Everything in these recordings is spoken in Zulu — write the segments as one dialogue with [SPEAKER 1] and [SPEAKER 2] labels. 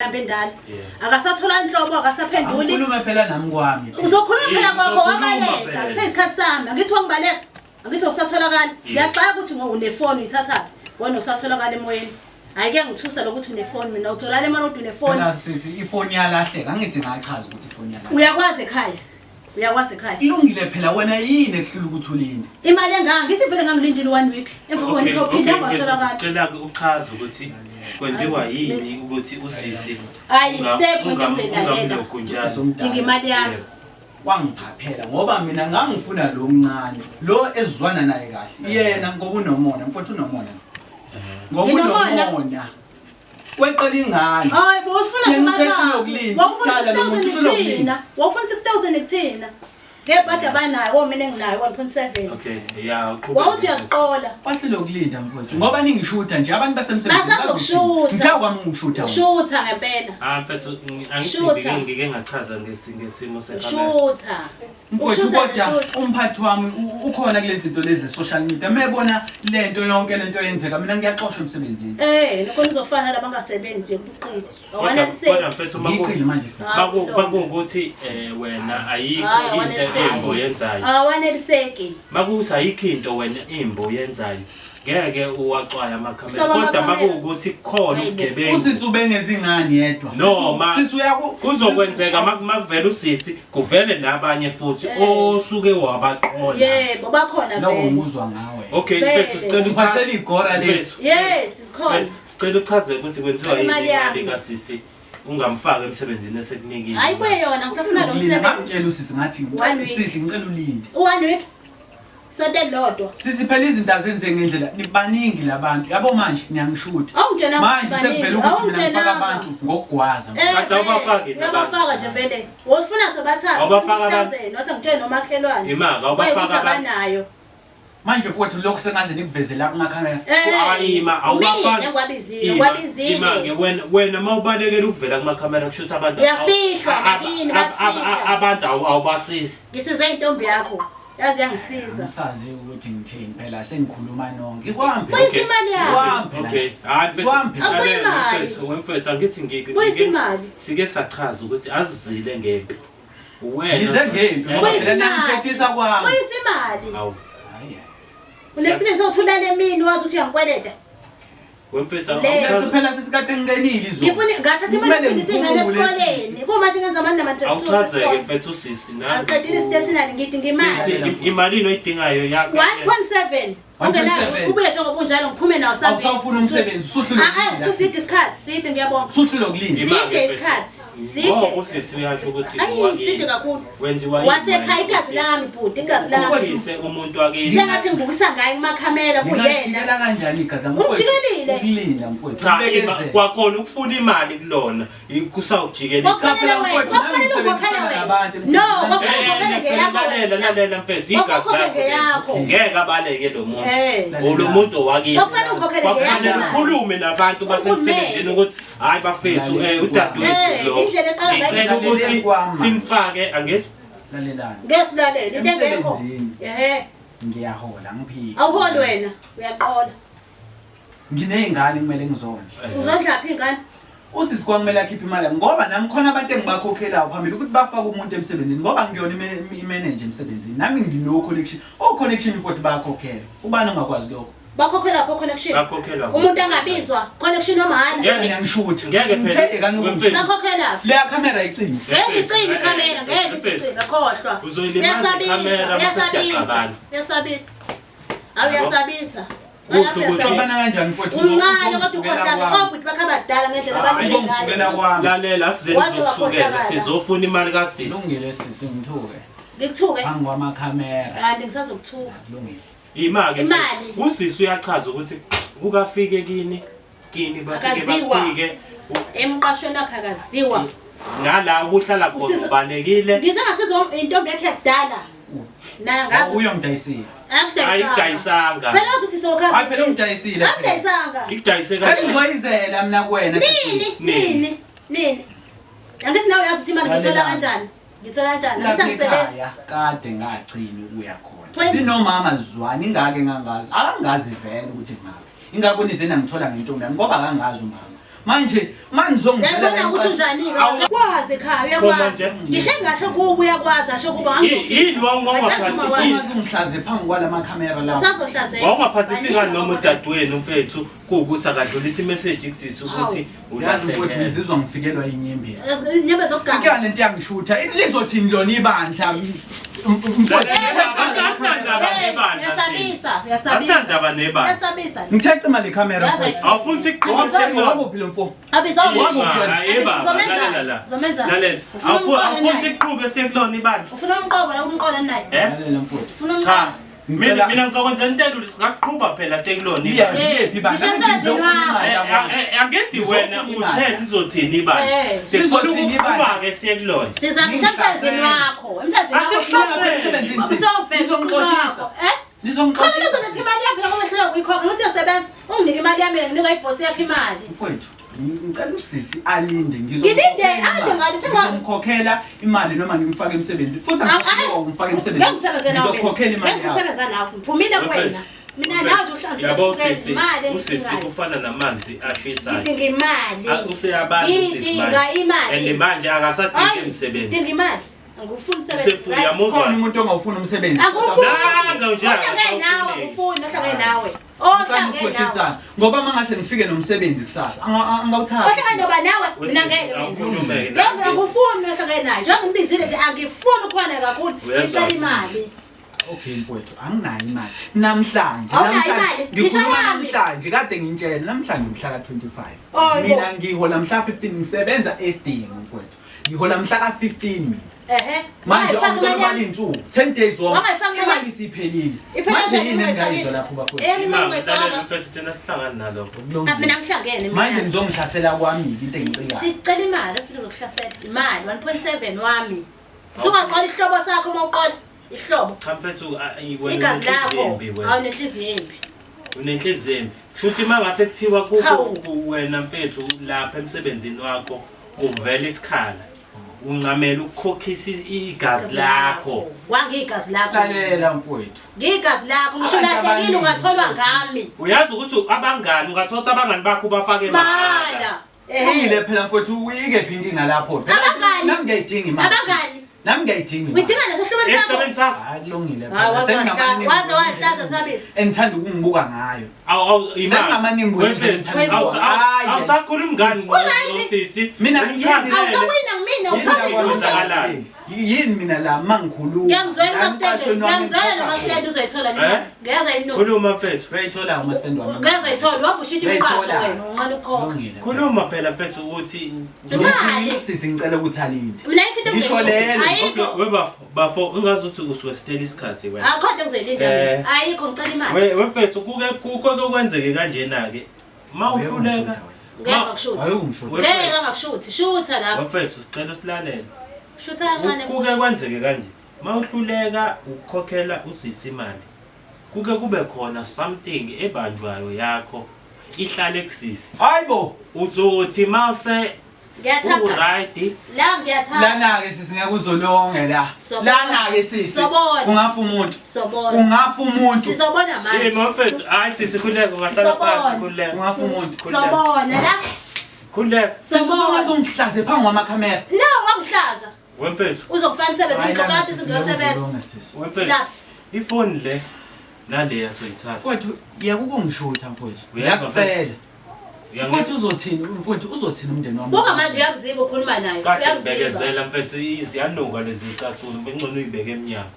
[SPEAKER 1] Lambe endala. Akasathola inhlobo, akasaphenduli.
[SPEAKER 2] Angikhulume phela nami kwami.
[SPEAKER 1] Uzokhuluma phela
[SPEAKER 3] Yeah,
[SPEAKER 1] kwakho
[SPEAKER 3] uzokhuluma
[SPEAKER 1] wabaleka.
[SPEAKER 3] phela.
[SPEAKER 1] Kuseyisikhathi sami. Angithi wangibaleka. Angithi usatholakala.
[SPEAKER 3] Yeah.
[SPEAKER 1] Ngiyaxaka ukuthi unefoni uyithathaphi. Wena usatholakala emoyeni. Hayi kuyangithusa lokuthi unefoni mina utholakala emoyeni kodwa unefoni.
[SPEAKER 2] Phela sisi ifoni yalahleka angithi ngachaza ukuthi ifoni yalahleka.
[SPEAKER 1] Uyakwazi ekhaya. Uyakwazi ekhaya.
[SPEAKER 2] Kulungile phela wena yini ekuhlula ukuthi ulinde?
[SPEAKER 1] Imali engaka ngithi vele ngangilindile one week. Emva
[SPEAKER 3] Okay,
[SPEAKER 1] kwe week uphinde
[SPEAKER 3] okay,
[SPEAKER 1] ngatholakala.
[SPEAKER 3] sicela uchaze ukuthi kwenziwa yini ukuthi usisi
[SPEAKER 1] Hayi, sekho into engizoyilalela.
[SPEAKER 3] ungamlokhu
[SPEAKER 2] Usisi
[SPEAKER 3] njalo.
[SPEAKER 2] omdala.
[SPEAKER 1] Dinga imali yami.
[SPEAKER 3] Yebo.
[SPEAKER 2] Wangiphaphela ngoba mina ngangifuna lo mncane lo ezizwana naye kahle. Yena ngoba unomona, mfowethu unomona. Ngoba
[SPEAKER 1] Nginomona?
[SPEAKER 2] unomona. Weqela ingane.
[SPEAKER 1] Hayi bo usifuna
[SPEAKER 2] Yena
[SPEAKER 1] sibathathu.
[SPEAKER 2] usehlulwe ukulinda.
[SPEAKER 1] Wawufuna
[SPEAKER 2] Dala lo
[SPEAKER 1] 6000
[SPEAKER 2] muntu uhlulwe
[SPEAKER 1] kuthina. Wawufuna 6000 kuthina. Ngebhadi abanayo, wo mina enginayo 1.7.
[SPEAKER 3] Okay, yeah, uqhubeke.
[SPEAKER 1] Wawuthi uyasiqola.
[SPEAKER 2] Wahlulwe ukulinda mfowethu ngoba ningishutha nje abantu basemsebenzini.
[SPEAKER 1] Basazokushutha.
[SPEAKER 2] Ngithe kwami ungishutha. wena.
[SPEAKER 1] Ushutha ngempela.
[SPEAKER 3] Ah mfethu angithi
[SPEAKER 1] Shutha.
[SPEAKER 3] ngike ngachaza ngesimo sekhamera.
[SPEAKER 1] Ushutha.
[SPEAKER 2] Mfowethu
[SPEAKER 1] Ushutha
[SPEAKER 2] kodwa
[SPEAKER 1] neshutha.
[SPEAKER 2] umphathi wami ukhona kulezi zinto lezi social media. Mebona lento yonke lento yenzeka mina ngiyaxoshwa emsebenzini.
[SPEAKER 1] Eh, lokho nizofana labangasebenzi yobuqili.
[SPEAKER 3] Kodwa
[SPEAKER 1] Awaneliseki.
[SPEAKER 3] mfethu
[SPEAKER 2] Ngiqili manje sisi.
[SPEAKER 3] makuwukuthi wena ayikho
[SPEAKER 1] Hayi,
[SPEAKER 3] into
[SPEAKER 1] awaneliseki.
[SPEAKER 3] imbo yenzayo.
[SPEAKER 1] Awaneliseki.
[SPEAKER 3] Makuwukuthi ayikho into wena imbo yenzayo. Ngeke uwaxwaye amakhamera.
[SPEAKER 1] Saba
[SPEAKER 3] Kodwa
[SPEAKER 1] amakhamera.
[SPEAKER 3] makuwukuthi kukhona
[SPEAKER 1] Hayibo.
[SPEAKER 3] ubugebengu.
[SPEAKER 2] Usisi ubengezingane yedwa.
[SPEAKER 3] Noma
[SPEAKER 2] Sisi uyaku
[SPEAKER 3] kuzokwenzeka makuvela usisi kuvele nabanye futhi osuke wabaqola.
[SPEAKER 1] Yebo, bakhona
[SPEAKER 2] Lokho
[SPEAKER 1] vele.
[SPEAKER 2] ngikuzwa ngawe.
[SPEAKER 3] Okay,
[SPEAKER 1] Vele.
[SPEAKER 3] mfethu sicela
[SPEAKER 2] Ngiphathele igora lezi.
[SPEAKER 3] Mfethu,
[SPEAKER 1] Yes, sikhona.
[SPEAKER 3] mfethu, sicela uchaze ukuthi kwenziwa yini
[SPEAKER 1] Imali yami.
[SPEAKER 3] imali kasisi ungamfaki emsebenzini esekunikile.
[SPEAKER 1] Hayi buye yona, ngisafuna lo
[SPEAKER 2] Ukulinda
[SPEAKER 1] msebenzi.
[SPEAKER 2] ngamtshela usisi ngathi
[SPEAKER 1] One week.
[SPEAKER 2] sisi ngicela ulinde.
[SPEAKER 1] One week. Sonto elilodwa.
[SPEAKER 2] Sisi phela izinto azenze ngendlela nibaningi labantu. Yabo manje niyangishutha.
[SPEAKER 1] Awungitshelanga
[SPEAKER 2] Manje
[SPEAKER 1] ukuthi
[SPEAKER 2] sekuvela
[SPEAKER 1] baningi.
[SPEAKER 2] ukuthi mina ngifaka
[SPEAKER 1] Awungitshelanga.
[SPEAKER 2] abantu ngokugwaza.
[SPEAKER 1] Eh,
[SPEAKER 3] Kade awubafaki
[SPEAKER 1] vele, uyabafaka nje vele. Wosifuna sobathathu.
[SPEAKER 3] Awubafaka abantu.
[SPEAKER 1] 6000, wathi ngitshele nomakhelwane.
[SPEAKER 3] Imaka, awubafaka
[SPEAKER 1] Wayekuthi
[SPEAKER 3] abantu.
[SPEAKER 1] abanayo.
[SPEAKER 2] Manje futhi lokho sengaze nikuvezela kumakhamera.
[SPEAKER 1] Eh,
[SPEAKER 3] Hayi ma awubafaki.
[SPEAKER 1] Mina ngiwabizile,
[SPEAKER 3] Ima,
[SPEAKER 1] ngiwabizile.
[SPEAKER 3] ima-ke, wena mawubalekela ukuvela kumakhamera kusho ukuthi abantu
[SPEAKER 1] Uyafihlwa nakini, bayakufihla.
[SPEAKER 3] abantu awubasizi.
[SPEAKER 1] Ngisizwe intombi yakho. Yazi yangisiza.
[SPEAKER 2] Angisazi ukuthi ngithini phela sengikhuluma nonke. Ikwambe.
[SPEAKER 1] Buyisa imali yakho.
[SPEAKER 2] Ikwambe phela.
[SPEAKER 3] Okay. Hayi mfethu.
[SPEAKER 2] Ikwambe.
[SPEAKER 1] Abuye
[SPEAKER 3] Lalela,
[SPEAKER 1] imali.
[SPEAKER 3] mfethu, wemfethu angithi
[SPEAKER 1] Buyisa imali.
[SPEAKER 3] Sike sachaza ukuthi azizile ngempi. Wena
[SPEAKER 2] Ngize ngempi ngoba
[SPEAKER 1] Buyisa
[SPEAKER 2] phela
[SPEAKER 1] imali.
[SPEAKER 2] nangithethisa kwami.
[SPEAKER 1] Buyisa imali.
[SPEAKER 3] Awu.
[SPEAKER 2] Hayi.
[SPEAKER 1] Unesibindi sokuthi emini wazi ukuthi uyangikweleta.
[SPEAKER 3] Wemfethu
[SPEAKER 1] Le.
[SPEAKER 3] awuchaze
[SPEAKER 2] Phela sesikade ngingenile izolo.
[SPEAKER 1] Ngifuna ngathatha imali
[SPEAKER 2] Kumele
[SPEAKER 1] yokuphindisa iy'ngane
[SPEAKER 2] ngiphumule,
[SPEAKER 1] esikoleni.
[SPEAKER 2] sisi.
[SPEAKER 1] Kumanje ngenza amani nama-tracksuit
[SPEAKER 3] awuchazeke
[SPEAKER 1] esikoleni.
[SPEAKER 3] mfethu usisi nami.
[SPEAKER 1] Angiqedile i-stationery ngidinga imali.
[SPEAKER 3] Sisi imali oyidingayo yakho.
[SPEAKER 1] 1.7. Ungenayo
[SPEAKER 2] 1.7.
[SPEAKER 1] ubuye njengoba unjalo ngiphume nawo sambili.
[SPEAKER 2] Awusawufuna umsebenzi, usuhlulwe
[SPEAKER 1] Ah, ah,
[SPEAKER 2] ukulinda,
[SPEAKER 1] siside
[SPEAKER 2] sisi.
[SPEAKER 1] isikhathi, side ngiyabonga.
[SPEAKER 2] Usuhlulwe ukulinda.
[SPEAKER 3] Imali,
[SPEAKER 1] Side
[SPEAKER 3] mfethu.
[SPEAKER 1] isikhathi, side.
[SPEAKER 3] Ngoba usisi uyasho ukuthi
[SPEAKER 1] Ayi,
[SPEAKER 3] owakini.
[SPEAKER 1] side kakhulu.
[SPEAKER 3] Wenziwa yini
[SPEAKER 1] Wasekhaya
[SPEAKER 3] manje
[SPEAKER 1] igazi
[SPEAKER 3] ukuthi
[SPEAKER 1] lami bhuti, igazi lami.
[SPEAKER 3] ukhokhise umuntu wakini.
[SPEAKER 1] Sengathi ngibukisa ngaye kumakhamera kuyena.
[SPEAKER 2] Ngingajikela kanjani igazi lami?
[SPEAKER 1] Umjikelile.
[SPEAKER 2] Ukulinda mfowethu.
[SPEAKER 3] Cha,
[SPEAKER 2] Ubekezele.
[SPEAKER 3] kwakhona ukufuna imali kulona kusawujikela.
[SPEAKER 1] Kwakufanele
[SPEAKER 2] Cha, phela
[SPEAKER 1] wena,
[SPEAKER 2] mfowethu,
[SPEAKER 1] kwakufanele
[SPEAKER 2] nami
[SPEAKER 1] ukhokhele
[SPEAKER 2] ngisebenzisana
[SPEAKER 1] wena.
[SPEAKER 2] nabantu
[SPEAKER 1] No,
[SPEAKER 2] emsebenzini.
[SPEAKER 1] kwakufanele ukhokhele ngeyakho.
[SPEAKER 3] Lalela lalela mfethu igazi
[SPEAKER 1] Kwakufanele
[SPEAKER 3] lakho
[SPEAKER 1] ngeyakho.
[SPEAKER 3] ngeke abaleke lo muntu.
[SPEAKER 1] Eh.
[SPEAKER 3] Lo muntu owakini.
[SPEAKER 1] Kwakufanele ukhokhele ngeyakho
[SPEAKER 3] Kwakufanele
[SPEAKER 1] imali.
[SPEAKER 3] ukhulume nabantu basemsebenzini ukuthi hayi bafethu udadewethu
[SPEAKER 1] Eh,
[SPEAKER 3] lo.
[SPEAKER 1] indlela eqala ngayo
[SPEAKER 3] Ngicela ukuthi
[SPEAKER 2] Lalela kwami.
[SPEAKER 3] simfake angesi
[SPEAKER 2] Lalelani.
[SPEAKER 1] Ngeke silalele into engekho.
[SPEAKER 2] Emsebenzini.
[SPEAKER 1] Ehhe,
[SPEAKER 2] Ngiyahola ngiphila.
[SPEAKER 1] awuholi wena, uyaqola.
[SPEAKER 2] Nginey'ngane kumele ngizondle.
[SPEAKER 1] Uzondla phi ingane?
[SPEAKER 2] Usisi kwakumele akhiphe imali yami ngoba nami khona abantu engibakhokhelayo phambili ukuthi bafake umuntu emsebenzini ngoba ngiyona imanager emsebenzini. Nami ngino connection. O connection futhi bayakhokhela. Ubani ongakwazi lokho?
[SPEAKER 1] Bakhokhela pho connection.
[SPEAKER 3] Bakhokhelwa.
[SPEAKER 1] Umuntu angabizwa connection wamahhala.
[SPEAKER 3] Ngeke.
[SPEAKER 2] Ngiyangishutha.
[SPEAKER 3] Ngeke phela.
[SPEAKER 2] Ngithele kani
[SPEAKER 3] Wemfethu.
[SPEAKER 1] Bakhokhela phi?
[SPEAKER 2] Leya camera icime.
[SPEAKER 1] Ngeke icime ikhamera, ngeke icime, khohlwa.
[SPEAKER 3] Uzoyilimaza
[SPEAKER 1] Uyasabisa,
[SPEAKER 3] ikhamera mase
[SPEAKER 1] uyasabisa,
[SPEAKER 3] siyaxabana.
[SPEAKER 1] uyasabisa. Awu uyasabisa.
[SPEAKER 3] Kuhle ukuthi-
[SPEAKER 2] Sixabana kanjani mfowethu?
[SPEAKER 1] Umncane kodwa
[SPEAKER 2] Uzongisukela
[SPEAKER 1] ukhohlakele.
[SPEAKER 2] kwami.
[SPEAKER 1] Obhuti bakhe abadala ngendlela
[SPEAKER 3] Hayi.
[SPEAKER 1] abaningi ngayo.
[SPEAKER 2] Uzongisukela kwami.
[SPEAKER 3] Lalela asizeni
[SPEAKER 1] Waze
[SPEAKER 3] kuzokusukela
[SPEAKER 1] wakhohlakala.
[SPEAKER 3] sizofuna imali kasisi.
[SPEAKER 2] Kulungile sisi ngithuke.
[SPEAKER 1] Ngikuthuke.
[SPEAKER 2] Phambi kwamakhamera.
[SPEAKER 1] Kanti ngisazokuthuka.
[SPEAKER 2] Kulungile.
[SPEAKER 3] Ima-ke
[SPEAKER 1] Imali.
[SPEAKER 3] usisi uyachaza ukuthi ukafike kini kini bafike
[SPEAKER 1] Akaziwa.
[SPEAKER 3] bafike
[SPEAKER 1] Emqashweni wakhe akaziwa.
[SPEAKER 3] nala ukuhlala khona
[SPEAKER 1] Usisi-
[SPEAKER 3] ubalekile
[SPEAKER 1] Ngize ngasiza intombi yakhe yakudala. Naye angazi.
[SPEAKER 2] Uyongidayisile.
[SPEAKER 1] Akudayisanga.
[SPEAKER 3] Ayikudayisanga.
[SPEAKER 1] Phela uthi sizokhaza.
[SPEAKER 2] Hayi phela ungidayisile phela.
[SPEAKER 1] Akudayisanga.
[SPEAKER 3] Ikudayise
[SPEAKER 2] Phela
[SPEAKER 3] kahle.
[SPEAKER 2] uzoyizela mina kuwena.
[SPEAKER 1] Nini? Nini? Nini? Angithi nawe uyazi ukuthi imali ngithola
[SPEAKER 2] Lalela.
[SPEAKER 1] kanjani? Ngithola kanjani? Angithi
[SPEAKER 2] Lapha
[SPEAKER 1] angisebenzi.
[SPEAKER 2] ekhaya kade ngagcina ukuya khona.
[SPEAKER 1] Twenty.
[SPEAKER 2] Sinomama Zwane ingake ngangazi. Akangazi vele ukuthi ngaphi. Ingakho nize nangithola ngentombi yami ngoba akangazi umama. Manje manizongivela
[SPEAKER 1] Uyabona ukuthi unjani-ke uyakwazi ekhaya
[SPEAKER 3] Khona
[SPEAKER 1] uyakwazi
[SPEAKER 3] nje.
[SPEAKER 1] ngisho engasho kubo uyakwazi asho kubo
[SPEAKER 3] Yini wawungaphathisi
[SPEAKER 2] Ungaze phambi kwalamakhamera lawa.
[SPEAKER 1] usazohlazeka
[SPEAKER 3] wawungaphathisi ngani noma udadewenu mfethu kuwukuthi akadlulisa imeseji kusisi ukuthi
[SPEAKER 2] Yazi mfowethu
[SPEAKER 3] ulahlekele.
[SPEAKER 2] ngizizwa ngifikelwa inyembezi.
[SPEAKER 1] Inyembezi zokuganga.
[SPEAKER 2] Inkinga lento yangishutha. Lizothini lona ibandla? Mfowethu,
[SPEAKER 3] Asinandaba nebandla.
[SPEAKER 1] Uyasabisa, uyasabisa.
[SPEAKER 3] Asinandaba nebandla.
[SPEAKER 1] Uyasabisa.
[SPEAKER 2] Ngithe cima le camera
[SPEAKER 1] Yazi
[SPEAKER 2] mfowethu.
[SPEAKER 3] Awufuni siqhubeke
[SPEAKER 2] Wabophi lo mfo?
[SPEAKER 1] Abisa
[SPEAKER 3] Lalela la.
[SPEAKER 1] Uzomenza.
[SPEAKER 3] Lalela.
[SPEAKER 1] Ufuna umqola
[SPEAKER 3] Awufuni
[SPEAKER 1] naye.
[SPEAKER 3] siqhube siye kulona ibandla.
[SPEAKER 1] Ufuna umqobo la umqola naye.
[SPEAKER 3] Eh?
[SPEAKER 2] Lalela mfowethu.
[SPEAKER 1] Ufuna
[SPEAKER 3] Cha.
[SPEAKER 1] umqola.
[SPEAKER 3] Mina mina ngizokwenza into elula singaqhuba phela sekulona
[SPEAKER 2] Iya,
[SPEAKER 3] ibandla.
[SPEAKER 2] iyephi ibandla?
[SPEAKER 1] Ngisho emsebenzini wakho.
[SPEAKER 3] Eh, eh, Angithi wena
[SPEAKER 2] Ngizofuna imali.
[SPEAKER 3] uthe lizothini ibandla.
[SPEAKER 1] Eh.
[SPEAKER 3] Sifuna
[SPEAKER 2] Lizothini ibandla?
[SPEAKER 3] ukuqhuba-ke siye kulona.
[SPEAKER 1] Sizwa ngisho emsebenzini wakho. Emsebenzini wakho.
[SPEAKER 3] Asikuhlasele.
[SPEAKER 1] Usoveza
[SPEAKER 2] Nizongixoshisa.
[SPEAKER 1] Eh? Khona
[SPEAKER 2] Nizongixoshisa.
[SPEAKER 1] lizoletha imali yami ngoba hlelo kuyikhokha ngithi uyasebenza unginike imali yami nginika ibhosi yakhe imali.
[SPEAKER 2] Mfowethu, ngicela usisi alinde
[SPEAKER 1] Ngilinde, alinde ngale,
[SPEAKER 2] ngizomkhokhela imali noma ngimfake emsebenzini. Futhi angifuni ngimfake emsebenzini.
[SPEAKER 1] Ngeke ngisebenze nawe.
[SPEAKER 2] Ngizokhokhela imali
[SPEAKER 1] Ngeke
[SPEAKER 2] yakho.
[SPEAKER 1] ngisebenze nawe. Ngiphumile kuwena. Mina nazi uhlanzile
[SPEAKER 3] Yabo
[SPEAKER 1] futhi
[SPEAKER 3] sisi,
[SPEAKER 1] imali
[SPEAKER 3] usisi
[SPEAKER 1] engidingayo.
[SPEAKER 3] ufana namanzi ashisayo.
[SPEAKER 1] Ngidinga imali.
[SPEAKER 3] Ah, Useyabanda usisi
[SPEAKER 1] Ngidinga
[SPEAKER 3] manje.
[SPEAKER 1] imali.
[SPEAKER 3] And manje akasadingi
[SPEAKER 1] Hayi,
[SPEAKER 3] umsebenzi.
[SPEAKER 1] Ngidinga imali. Angifuni umsebenzi.
[SPEAKER 3] Usefuna
[SPEAKER 1] right?
[SPEAKER 2] Khona
[SPEAKER 3] uyamuzwa.
[SPEAKER 2] umuntu ongawufuni umsebenzi.
[SPEAKER 1] Angifuni.
[SPEAKER 3] Nanga nje
[SPEAKER 1] Ohlangene nawe,
[SPEAKER 3] akasawufuneki.
[SPEAKER 1] ufuni ohlangene nawe. Ohlangene nawe.
[SPEAKER 2] Ukhohlisana. Ngoba uma ngase ngifike nomsebenzi kusasa, angawuthatha.
[SPEAKER 1] Ohlangene noba nawe, mina ngeke mina.
[SPEAKER 3] Awukhulume-ke.
[SPEAKER 1] Ngeke angifuni ohlangene naye. Njengoba ngibizile nje angifuni ukukhona kakhulu.
[SPEAKER 3] Uyezwa.
[SPEAKER 1] Ngicela imali.
[SPEAKER 2] Okay mfowethu, anginayo imali. Namhlanje,
[SPEAKER 1] Awunayo imali? Ngisho
[SPEAKER 2] ngikhuluma
[SPEAKER 1] yami.
[SPEAKER 2] namhlanje kade ngintshela namhlanje mhla ka25.
[SPEAKER 1] Oh, yebo.
[SPEAKER 2] Mina ngihola mhla 15 ngisebenza eSdingo mfowethu. Ngihola mhla ka15 mina.
[SPEAKER 1] Ehhe.
[SPEAKER 2] Manje
[SPEAKER 1] Wangayifaki
[SPEAKER 2] awucela
[SPEAKER 1] imali
[SPEAKER 2] ubala
[SPEAKER 1] yami.
[SPEAKER 2] iy'nsuku 10 days wonke.
[SPEAKER 1] Wangayifaki imali
[SPEAKER 2] Imali isiphelile.
[SPEAKER 1] Iphele
[SPEAKER 2] Manje
[SPEAKER 1] kanjani
[SPEAKER 2] yini
[SPEAKER 1] ungayifakile?
[SPEAKER 2] engingayizwa lapho bafowethu?
[SPEAKER 1] Eyami imali
[SPEAKER 3] Imali,
[SPEAKER 1] ungayifakanga.
[SPEAKER 3] lalela mfethu thina sihlangani nalokho.
[SPEAKER 1] Ah, Mina ngihlangene mina.
[SPEAKER 2] Manje nizongihlasela kwami-ke into engicikayo.
[SPEAKER 1] Sicela imali esizokuhlasela. Imali 1.7 wami. Usungaqola isihlobo sakho uma uqola isihlobo.
[SPEAKER 3] Cha mfethu, wena
[SPEAKER 1] Igazi
[SPEAKER 3] unenhliziyo
[SPEAKER 1] lakho.
[SPEAKER 3] embi wena.
[SPEAKER 1] Awunenhliziyo embi.
[SPEAKER 3] Unenhliziyo embi. Shuthi uma ngase kuthiwa kukho
[SPEAKER 1] Hawu.
[SPEAKER 3] wena mfethu lapha emsebenzini wakho kuvela isikhala. Uncamela ukukhokhisa igazi lakho.
[SPEAKER 1] Wangigazi lakho.
[SPEAKER 2] Lalela mfowethu.
[SPEAKER 1] Ngigazi lakho ngisho
[SPEAKER 2] Abantu
[SPEAKER 1] ulahlekile
[SPEAKER 2] abaningi
[SPEAKER 1] ungatholwa
[SPEAKER 2] futhi.
[SPEAKER 1] ngami.
[SPEAKER 3] Uyazi ukuthi abangani ungathola abangani bakho ubafake mahala.
[SPEAKER 1] Bala.
[SPEAKER 2] Kulungile phela mfowethu, ikephi inkinga lapho? Phela
[SPEAKER 1] Abangani.
[SPEAKER 2] nami ngiyayidinga imali.
[SPEAKER 1] Abangani.
[SPEAKER 2] Nami ngiyayidinga imali.
[SPEAKER 1] Uyidinga nasehlobeni sakho.
[SPEAKER 3] Esihlobeni sakho.
[SPEAKER 2] Hayi kulungile
[SPEAKER 1] Hayi,
[SPEAKER 2] phela.
[SPEAKER 1] waze
[SPEAKER 2] Sengingamaningi
[SPEAKER 1] waze wahlaza Thabisa.
[SPEAKER 2] Engithanda ukungibuka ngayo.
[SPEAKER 3] Awu awu imali.
[SPEAKER 2] Sengingamaningi
[SPEAKER 3] Wemfethu,
[SPEAKER 2] wendlela
[SPEAKER 3] awu-
[SPEAKER 2] engithanda Hayi.
[SPEAKER 3] Awusakhulumi ngani
[SPEAKER 1] Uright.
[SPEAKER 3] nosisi?
[SPEAKER 2] Mina
[SPEAKER 3] Umchazele.
[SPEAKER 1] Awusawina ngimina uthatha
[SPEAKER 2] Yini la
[SPEAKER 1] ilutho.
[SPEAKER 3] Kwenzakalani?
[SPEAKER 2] Yini mina la mangikhuluma?
[SPEAKER 1] Ngiyangizwela
[SPEAKER 2] La
[SPEAKER 1] umastand.
[SPEAKER 2] emqashweni wami
[SPEAKER 1] Ngiyangizwela
[SPEAKER 2] ngikhokha
[SPEAKER 1] nomastand uzoyithola
[SPEAKER 3] Eh?
[SPEAKER 1] nemali. Ngiyeza inuku.
[SPEAKER 3] Khuluma mfethu.
[SPEAKER 2] Uyayithola umastand wami.
[SPEAKER 1] Ngiyeza ithola wabushintsha imqasho
[SPEAKER 2] Uyayithola.
[SPEAKER 1] wena unqala ukukhokha.
[SPEAKER 2] Kulungile.
[SPEAKER 3] Khuluma phela mfethu ukuthi
[SPEAKER 1] Imali.
[SPEAKER 2] Ngithi usisi ngicela ukuthi alinde.
[SPEAKER 1] Mina ayikho into
[SPEAKER 2] Ngisho
[SPEAKER 1] engizoyilinda.
[SPEAKER 2] lelo.
[SPEAKER 1] Ayikho.
[SPEAKER 3] Okay, we bafo, bafo ungazuthi usuwestela isikhathi wena.
[SPEAKER 1] Akho into engizoyilinda
[SPEAKER 3] Eh.
[SPEAKER 1] mina. Ayikho ngicela imali.
[SPEAKER 3] We we mfethu kuke kuke kwenzeke kanjena ke. Ma uhluleka.
[SPEAKER 1] Ngeke ngakushuthi.
[SPEAKER 2] Ayokungishuthi.
[SPEAKER 1] Ngeke ngakushuthi. Shutha lapho.
[SPEAKER 3] We mfethu sicela silalele.
[SPEAKER 1] Shutha kancane.
[SPEAKER 3] Kuke kwenzeke kanje. Ma uhluleka ukukhokhela usisi imali. Kuke kube khona something ebanjwayo yakho ihlale kusisi.
[SPEAKER 2] Hayibo.
[SPEAKER 3] Uzothi mase
[SPEAKER 1] Ngiyathatha.
[SPEAKER 3] uright
[SPEAKER 1] La ngiyathatha.
[SPEAKER 2] Lana ke sisi ngeke uzolonge la.
[SPEAKER 1] Sobona.
[SPEAKER 2] Lana ke sisi.
[SPEAKER 1] Sobona.
[SPEAKER 2] Kungafa umuntu.
[SPEAKER 1] Sobona.
[SPEAKER 2] Kungafa umuntu.
[SPEAKER 1] Sizobona
[SPEAKER 3] Eh
[SPEAKER 1] manje.
[SPEAKER 3] mfethu hayi sisi khuleka ungahlala
[SPEAKER 1] Sobona.
[SPEAKER 3] phansi khuleka.
[SPEAKER 2] Kungafa umuntu.
[SPEAKER 1] Sobona la.
[SPEAKER 3] Khuleka.
[SPEAKER 2] Sisi
[SPEAKER 1] Sobona.
[SPEAKER 2] ungaze ungihlaze phambi kwamakhamera.
[SPEAKER 1] No, wangihlaza.
[SPEAKER 3] Wemfethu.
[SPEAKER 1] Uzokufaka emsebenzini
[SPEAKER 2] Hayi, lana
[SPEAKER 1] qokathi
[SPEAKER 2] sisi,
[SPEAKER 1] sizosebenza.
[SPEAKER 2] ngeke uzolonge sisi.
[SPEAKER 3] Wemfethu.
[SPEAKER 1] La.
[SPEAKER 3] Ifoni le naleya soyithatha.
[SPEAKER 2] Mfowethu yeka ukungishutha mfowethu.
[SPEAKER 3] Uyezwa,
[SPEAKER 2] Ngiyakucela.
[SPEAKER 3] Uyangi-
[SPEAKER 2] Mfowethu uzothini? Mfowethu uzothini umndeni wami?
[SPEAKER 1] Buka manje uyakuziba ukhuluma naye.
[SPEAKER 3] Kade
[SPEAKER 1] Uyakuziba.
[SPEAKER 3] ngibekezela mfethu iziyanuka lezi zicathulo bengcono uyibeke emnyango.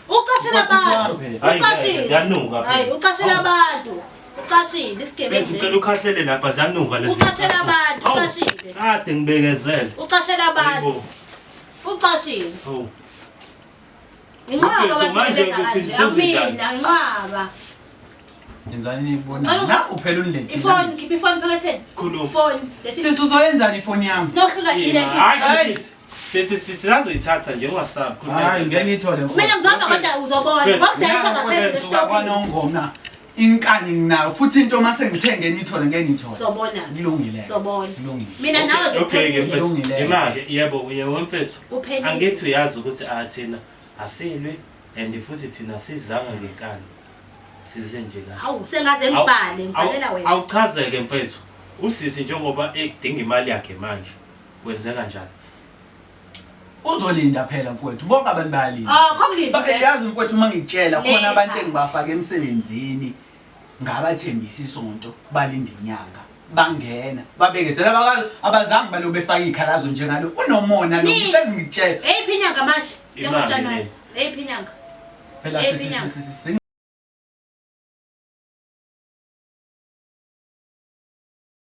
[SPEAKER 1] Ucashela abantu.
[SPEAKER 2] Kwami
[SPEAKER 3] Hayi, ngeke,
[SPEAKER 1] Ucashile.
[SPEAKER 3] ziyanuka phela.
[SPEAKER 1] Hayi, ucashela abantu. Ucashile isigebengu.
[SPEAKER 3] Bese ngicela ukhahlele lapha ziyanuka lezi.
[SPEAKER 1] Ucashela
[SPEAKER 3] zicathulo.
[SPEAKER 1] abantu,
[SPEAKER 3] Hawu,
[SPEAKER 1] ucashile.
[SPEAKER 3] Kade ngibekezele.
[SPEAKER 1] Ucashela abantu.
[SPEAKER 3] Hayibo.
[SPEAKER 1] Ucashile.
[SPEAKER 3] Hawu.
[SPEAKER 1] Inqaba
[SPEAKER 3] Mfethu,
[SPEAKER 1] abantu
[SPEAKER 3] manje
[SPEAKER 1] benza
[SPEAKER 3] ukuthi
[SPEAKER 1] kanje.
[SPEAKER 3] senzenjani?
[SPEAKER 1] Akumina, inqaba.
[SPEAKER 2] Yenzani nikubona?
[SPEAKER 1] Ngicela-
[SPEAKER 2] Na uphela unilethile.
[SPEAKER 1] Ifoni, khipha ifoni phaketheni.
[SPEAKER 3] Khuluma.
[SPEAKER 1] Ifoni. Lethi
[SPEAKER 2] Sisi uzoyenzani ifoni yami?
[SPEAKER 1] nohlula ile.
[SPEAKER 3] Hayi sithi sisazoyithatha nje ungasabi.
[SPEAKER 2] Hayi ngeke ngiyithole mfowethu.
[SPEAKER 1] Mina ngizohamba kodwa uzobona.
[SPEAKER 3] Mfethu,
[SPEAKER 1] Ngokudayisa ngaphezulu
[SPEAKER 2] Ngisuka
[SPEAKER 1] esitobhini.
[SPEAKER 2] kwanongoma. Inkani nginayo futhi into mase ngithenge ngiyithole ngeke ngiyithole.
[SPEAKER 1] Sobona.
[SPEAKER 2] Kulungile.
[SPEAKER 1] Sobona.
[SPEAKER 2] Kulungile.
[SPEAKER 1] Mina nawe nje
[SPEAKER 3] Okay ke
[SPEAKER 1] kuphelile.
[SPEAKER 3] mfethu.
[SPEAKER 2] Kulungile.
[SPEAKER 3] Imake yebo yebo mfethu.
[SPEAKER 1] Kuphelile.
[SPEAKER 3] Angithi uyazi ukuthi ah thina asilwi and futhi thina sizanga ngenkani. Size nje kahle.
[SPEAKER 1] Hawu sengaze ngibhale, ngibhalela wena.
[SPEAKER 3] Awuchazeke mfethu. Usisi njengoba edinga imali yakhe manje kwenzeka njani?
[SPEAKER 2] Uzolinda phela mfowethu, bonke abantu bayalinda.
[SPEAKER 1] Ah, kokulinda.
[SPEAKER 2] Yazi mfowethu uma ngikutshela khona
[SPEAKER 1] Letha.
[SPEAKER 2] abantu engibafake emsebenzini ngabathembisa isonto balinda inyanga bangena babekezela abazange balo befaka iy'khalazo njengalo unomona lo
[SPEAKER 1] Ni-
[SPEAKER 2] ngihlezi ngikutshela
[SPEAKER 1] Eyiphi inyanga manje?
[SPEAKER 3] Imali
[SPEAKER 1] January.
[SPEAKER 3] le.
[SPEAKER 1] Eyiphi inyanga?
[SPEAKER 2] phela
[SPEAKER 1] Eyiphi inyanga?